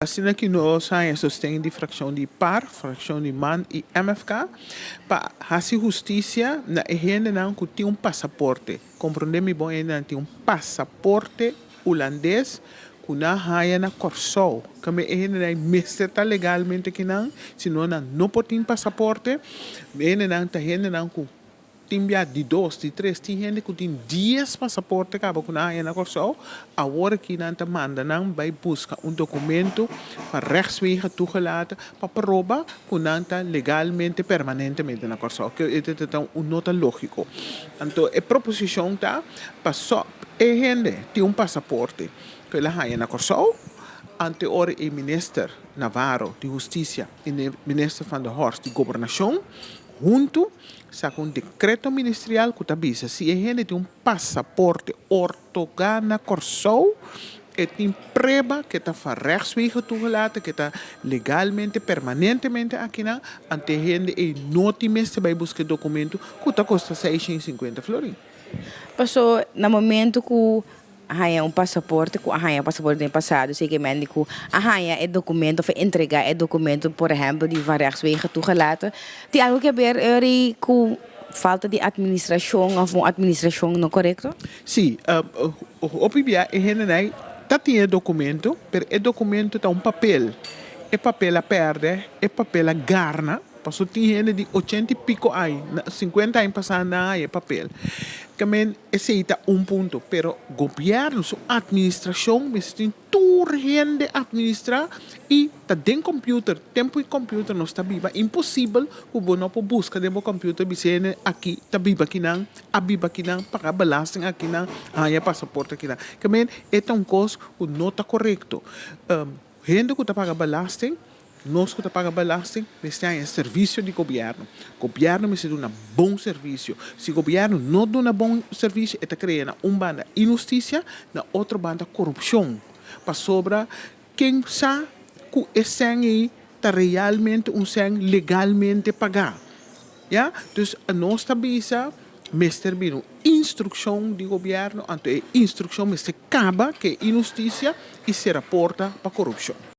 Asina ku nos a haña sosten di frakshon di par, frakshon di man i MFK pa hasi hustisia na e hendenan ku tin un pasaporte. Komprondé mi bon, e hendenan tin un pasaporte hulandes ku nan haña na Kòrsou. Kambia e hendenan ei mester ta legalmente kinan, si no nan no por tin pasaporte. E hendenan ta hendenan ku Tin bia di dos, di tres, tin hende ku tin dies pasaporte kaba ku nan haña na Kòrsou, awor aki nan ta manda nan bai buska un dokumento pa rechtswege toegelaten pa proba ku nan ta legalmente permanentemente na Kòrsou. Ke e ta un no ta lógiko. Anto e proposishon ta pa sò e hende tin un pasaporte ku el a haña na Kòrsou, ante ora e minister Navarro di Hustisia i minister Van der Horst di Gobernashon huntu saka un dekreto ministerial ku ta bisa si e hende tin un pasaporte ortogá na Kòrsou, e tin prueba ku e ta van rechtswege toegelaten, ku e ta legalmente permanentemente akinan, anto e hende ei no tin mester bai buska e dokumentu ku ta kosta 650 florin. Paso na momento ku haña un pasaporte ku a haña pasaporte den pasado seke men di ku a haña e documento of a entrega e documento por ehempel di van rechtswege toegelaten tin algo ke ber eri ku falta di administracion of un administracion no korekto? Si, hopi bia e hendenan ta tin e documento pero e documento ta un papel, e papel a perde, e papel a garna. Paso tin hende di ochenta i piko aña, 50 aña pasá nan haña e papel. Tamen esei ta un punto, pero gobièrnu su atministrashon mester tin tur hende atministrá i ta den kòmpiuter. Tempu i kòmpiuter nos ta biba, imposibel ku bo no por buska den bo kòmpiuter bisa hende aki ta biba akinan, a biba akinan, paga belasting akinan, haña pasaporte akinan. Tamen e ta un kos ku no ta korekto. Hende ku ta paga belasting. Nos ku ta paga belasting mester haña servisio di gobièrnu. Gobièrnu mester duna bon servisio. Si gobièrnu no duna bon servisio e ta krea na un banda inhustisia, na otro banda korupshon. Pasobra ken sa ku e sèn ei ta realmente un sèn legalmente pagá? Ya, dus nos ta bisa mester bini un instrukshon di gobièrnu, anto e instrukshon mester kaba ku e inhustisia i sera porta pa korupshon.